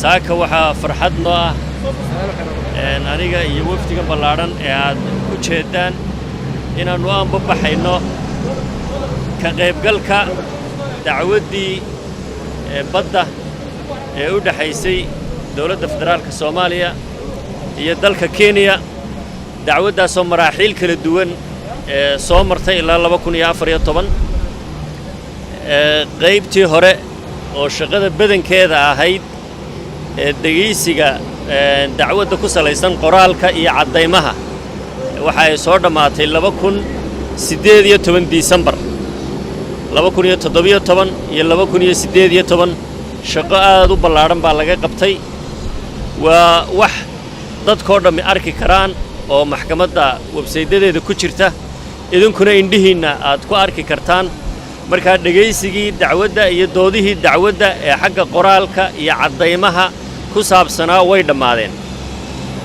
Saaka waxaa farxad noo ah aniga iyo wafdiga ballaadhan ee aad u jeeddaan inaannu aanbabaxayno ka qaybgalka dacwaddii badda ee u dhexaysay dowladda federaalka Soomaaliya iyo dalka Kenya, dacwaddaasoo maraaxiil kala duwan ee soo martay ilaa 2014. Qaybtii hore oo shaqada badankeeda ahayd ee dhegaysiga dacwadda ku salaysan qoraalka iyo caddaymaha waxa ay soo dhammaatay 2018 Disembar. 2017 iyo 2018 shaqo aad u ballaadhan baa laga qabtay. Waa wax dadkoo dhammi arki karaan oo maxkamadda websaydadeeda ku jirta, idinkuna indhihiinna aad ku arki kartaan. Markaa dhegaysigii dacwadda iyo doodihii dacwadda ee xagga qoraalka iyo caddaymaha ku saabsanaa way dhammaadeen.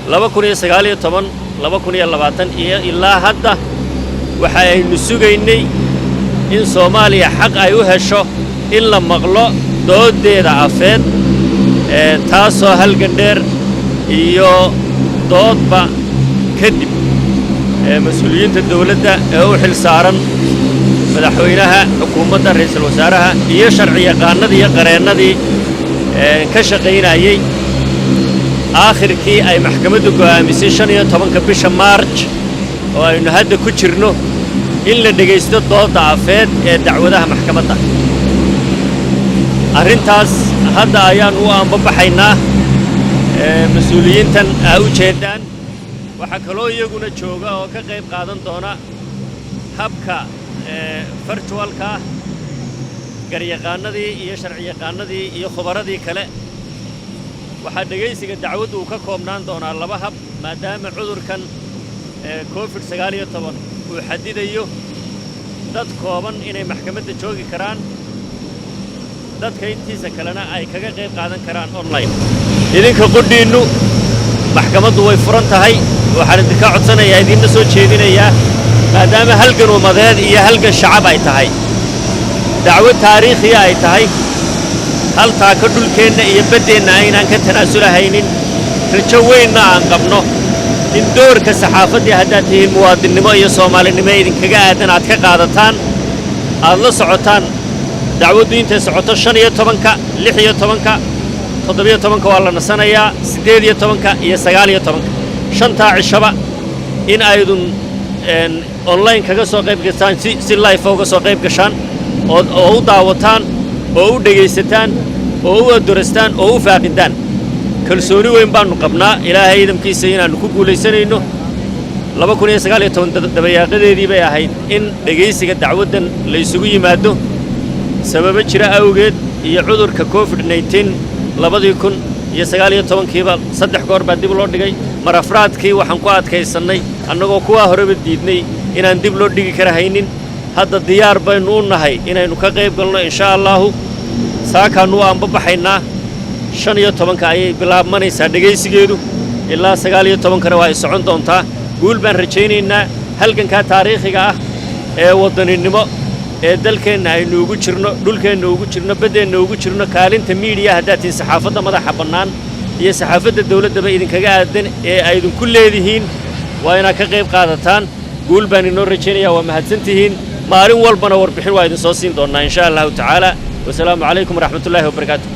2019, 2020 iyo ilaa hadda waxa aynu sugaynay in Soomaaliya xaq ay u hesho in la maqlo dooddeeda afeed, ee taasoo halgan dheer iyo doodba kadib ee mas-uuliyiinta dawladda ee u xil saaran, madaxweynaha, xukuumadda, ra'iisul wasaaraha iyo sharciyaqaannadii iyo qareennadii ka shaqaynayey, aakhirkii ay maxkamaddu go'aamisay 15-ka bisha Maarj oo aynu hadda ku jirno in la dhegaysto doodda afeed ee dacwadaha maxkamadda. Arrintaas hadda ayaan u aanbabaxaynaa mas-uuliyiintan aa u jeeddaan. Waxaa kaloo iyaguna jooga oo ka qayb qaadan doona habka virtualka ah garyaqaannadii iyo sharciyaqaannadii iyo khubaradii kale. Waxaa dhegaysiga dacwaddu uu ka koobnaan doonaa laba hab, maadaama cudurkan COVID-19 uu xadidayo dad kooban inay maxkamadda joogi karaan, dadka intiisa kalena ay kaga qayb qaadan karaan online. Idinka qudhiinnu, maxkamaddu way furan tahay. Waxaan idinka codsanayaa, idinna soo jeedinayaa, maadaama halgan ummadeed iyo halgan shacab ay tahay, dacwad taariikhiya ay tahay, hal taako dhulkeenna iyo baddeenna aynaan ka tanaasulahaynin, rajo weynna aan qabno in doorka saxaafaddii haddaad tihiin muwaadinnimo iyo Soomaalinimo idinkaga aadan aad ka qaadataan, aad la socotaan dacwaddu intay socoto. 15-ka, 16-ka, 17-ka waa la nasanayaa, 18-ka iyo 19-ka, shantaa cishaba in aydun online kaga soo qayb gashaan, si live uga soo qayb gashaan oo u daawataan oo u dhegaysataan oo u adorastaan oo u faaqidaan. Kalsooni weyn baannu qabnaa Ilaahay idamkiisa inaannu ku guulaysanayno. 2019 dabayaaqadeedii bay ahayd in dhegaysiga dacwaddan la isugu yimaado. Sababo jira awgeed iyo cudurka COVID-19, 2019-kiiba saddex goor baa dib loo dhigay. Mar afraadkii waxaan ku adkaysannay, annagoo kuwaa horeba diidnay, inaan dib loo dhigi kara haynin. Hadda diyaar baynu u nahay inaynu ka qayb galno, insha Allaahu. Saakaannu u aanbabaxaynaa. 15-ka ayay bilaabmanaysaa dhegaysigeedu, ilaa 19-kana waa ay socon doontaa. Guul baan rajaynaynaa. Halgankaa taariikhiga ah ee waddaninimo ee dalkeenna aynu ugu jirno, dhulkeenna ugu jirno, baddeenna ugu jirno, kaalinta miidiya haddaad tihiin saxaafadda madaxa bannaan iyo saxaafadda dawladdaba idinkaga aadan ee aydinku leedihiin waa inaad ka qayb qaadataan. Guul baan inoo rajaynayaa. Waa mahadsan tihiin. Maalin walbana warbixin waa idin soo siin doonnaa, insha Allahu tacaala. Wasalaamu calaykum waraxmatullaahi wabarakaatu.